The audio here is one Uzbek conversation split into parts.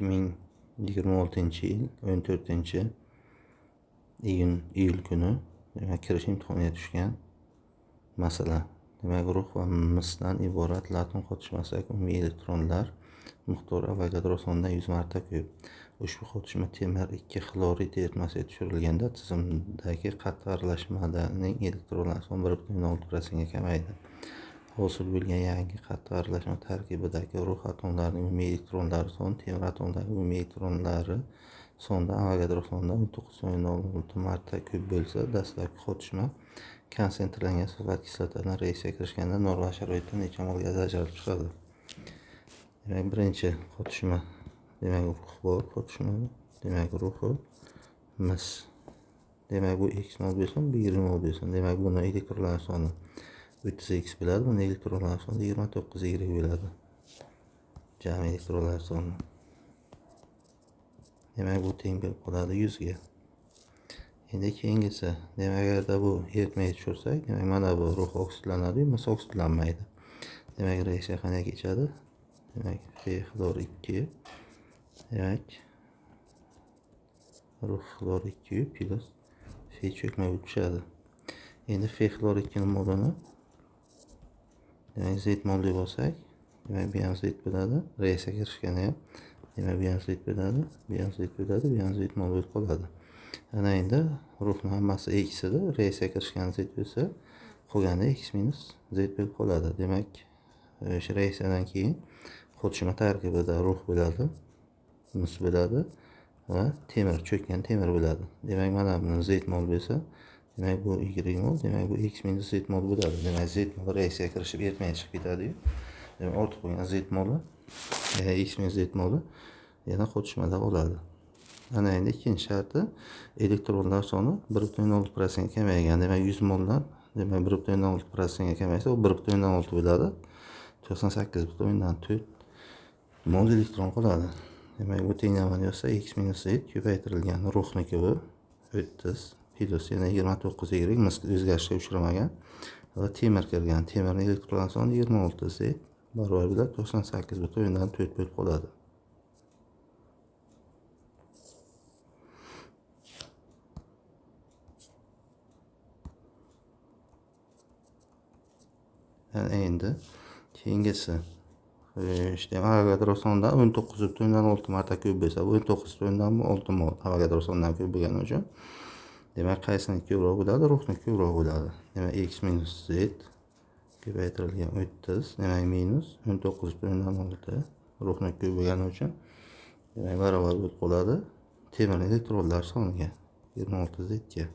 2026-yil 14 iyul kuni, demak, kirish imtihoniga tushgan masala. Demak, rux va misdan iborat latun qotishmasidagi umumiy elektronlar miqdori Avogadro sonidan 100 marta ko'p. Ushbu qotishma temir 2 xlorid eritmasiga tushirilganda tizimdagi qattiq aralashmaning elektronlar soni 1,6% ga kamaydi. Hosil bo'lgan yangi qattiq aralashma tarkibidagi rux atomlarining umumiy elektronlari soni temir atomlarining umumiy elektronlari sonidan Avogadro sonidan 19,6 marta ko'p bo'lsa, dastlabki qotishma konsentrlangan sulfat kislotadan reaksiya kirishganda normal sharoitda necha mol gaz ajralib chiqadi? Demak, birinchi qotishma, demak, rux bor qotishmada, demak, ruhi mis. Demak, bu x mol bo'lsin, bu 20 mol bo'lsin. Demak, buni elektronlar soni 30 x bo'ladi, buni elektronlar soni 29 y bo'ladi. Jami elektronlar soni. Demak, bu teng bo'lib qoladi 100 ga. Endi keyingisi, demak, agarda bu eritmaga tushirsak, demak, mana bu rux oksidlanadi, mis oksidlanmaydi. Demak, reaksiya qanday kechadi? Demak, Fe xlor 2, demak, rux xlor 2 plus Fe cho'kma bo'lib tushadi. Endi Fe xlor 2 ning molini, demak, Z mol deb olsak, demak, bu ham Z bo'ladi. Reaksiya kirishgani ham, demak, bu ham Z bo'ladi, bu ham Z bo'ladi, bu ham Z mol bo'lib qoladi. Ana endi ruhni hammasi x edi, reaksiya kirishgan Z bo'lsa, qolgani x minus Z bo'lib qoladi. Demak, o'sha reaksiyadan keyin qotishma tarkibida ruh bo'ladi, mis bo'ladi va temir, cho'kkan temir bo'ladi. Demak, mana buni Z mol bo'lsa, demak, bu Y mol, demak, bu x minus Z mol bo'ladi. Demak, Z mol reaksiya kirishib eritmay chiqib ketadi-yu. Demak, ortiq bo'lgan Z moli, x minus Z moli yana qotishmada qoladi. Ana endi ikkinchi sharti, elektronlar soni 1,6% ga kamaygan. Demak, 100 moldan, demak, 1,6% ga kamaysa, u 1,6 bo'ladi. 98,4 mol elektron qoladi. Demak, bu tenglamani yozsa, x minus Z ko'paytirilgan ruhniki bu 30 plus yana 29 y, mis o'zgarishga uchramagan va temir kirgan. Temirning elektron soni 26 Z barobar bo'ladi 98,4 bo'lib qoladi. Yani endi keyingisi, işte Avogadro sonidan 19,6 marta ko'p bo'lsa, bu 19,6 mol Avogadro sonidan ko'p bo'lgani uchun, demak, qaysini ko'proq bo'ladi? Ruhni ko'proq bo'ladi. Demak, x minus Z ko'paytirilgan 30, demak, minus 19,6 ruhni ko'p bo'lgani uchun, demak, barobar bo'lib qoladi temir elektronlar soniga 26 Z ga.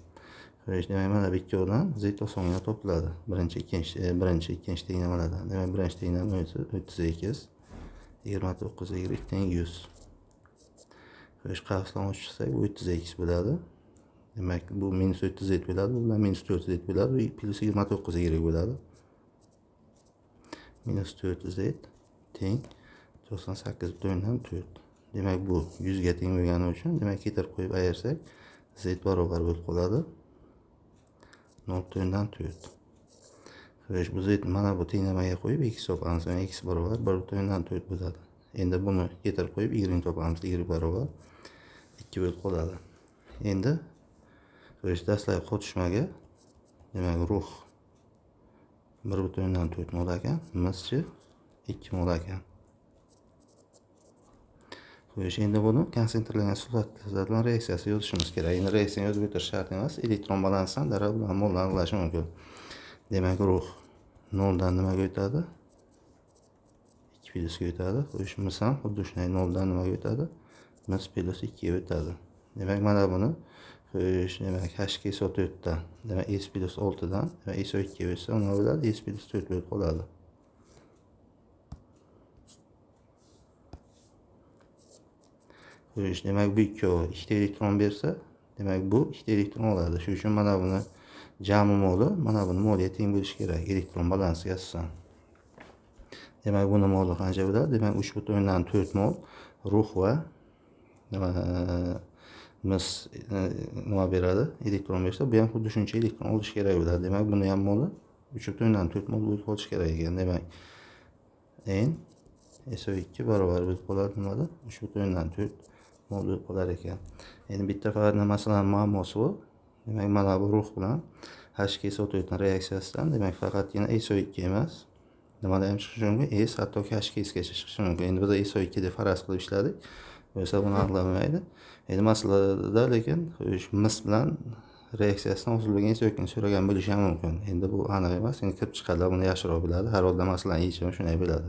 Xo'sh, demak, mana bu ikkovidan Z osongina topiladi. Birinchi, ikkinchi, birinchi, ikkinchi tenglamalardan. Demak, birinchi tenglama 32, 29 y teng 100. Xo'sh, qavsdan ochib chiqsak, bu 30 x bo'ladi. Demak, bu minus 30 Z bo'ladi, bu bilan minus 4 Z bo'ladi, bu plus 29 y bo'ladi. Minus 4 Z teng 98,4. Demak, bu 100 ga teng bo'lgani uchun, demak, ketirib qo'yib ayirsak, Z barobar bo'lib qoladi 0,4. Xo'sh, bu Z mana bu tenglamaga qo'yib x topamiz. Demak, x barobar 1,4 bo'ladi. Endi buni ketirib qo'yib y topamiz. Y barobar 2 bo'lib qoladi. Endi xo'sh, dastlabki qotishmaga, demak, rux 1,4 mol ekan, mischi 2 mol ekan. Xo'sh, endi buni konsentrlangan sulfat bilan reaksiyasi yozishimiz kerak. Endi reaksiyani yozib o'tirish shart emas. Elektron balansidan darrov bilan molni aniqlash mumkin. Demak, rux 0 dan nimaga o'tadi? 2 plyusga o'tadi. Xo'sh, mis ham xuddi shunday 0 dan nimaga o'tadi? Mis plyus 2 ga o'tadi. Demak, mana buni, xo'sh, demak, H K S O to'rtdan, demak, S plyus 6 dan, demak, S O 2 ga o'tsa, nima bo'ladi? S plyus 4 bo'lib qoladi. Xo'sh, demak, bu ikkovi ikkita elektron bersa, demak, bu ikkita elektron oladi. Shuning uchun mana buni jami moli, mana buni moliga teng bo'lishi kerak, elektron balansiga asosan. Demak, buni moli qancha bo'ladi? Demak, 3,4 mol rux va nima, mis, nima beradi? Elektron bersa, bu ham xuddi shuncha elektron olishi kerak bo'ladi. Demak, buni ham moli 3,4 mol bo'lib qolishi kerak ekan. Demak, N SO2 barobar bo'lib qoladi nimada? 3,4 mol bo'lib qolar ekan. Endi bitta faqat masalan muammosi bor. Demak, mana bu rux bilan H2SO4 ni reaksiyasidan, demak, faqatgina SO2 emas, nimalar ham chiqishi mumkin? S, hattoki H2S gacha chiqishi mumkin. Endi biz SO2 deb faraz qilib ishladik. Bo'lsa buni aniqlanmaydi. Endi masalada lekin mis bilan reaksiyasidan hosil bo'lgan SO2 ni so'ragan bo'lishi ham mumkin. Endi bu aniq emas. Endi kirib chiqadilar, buni yaxshiroq biladi. Har holda masalani yechimi shunday bo'ladi.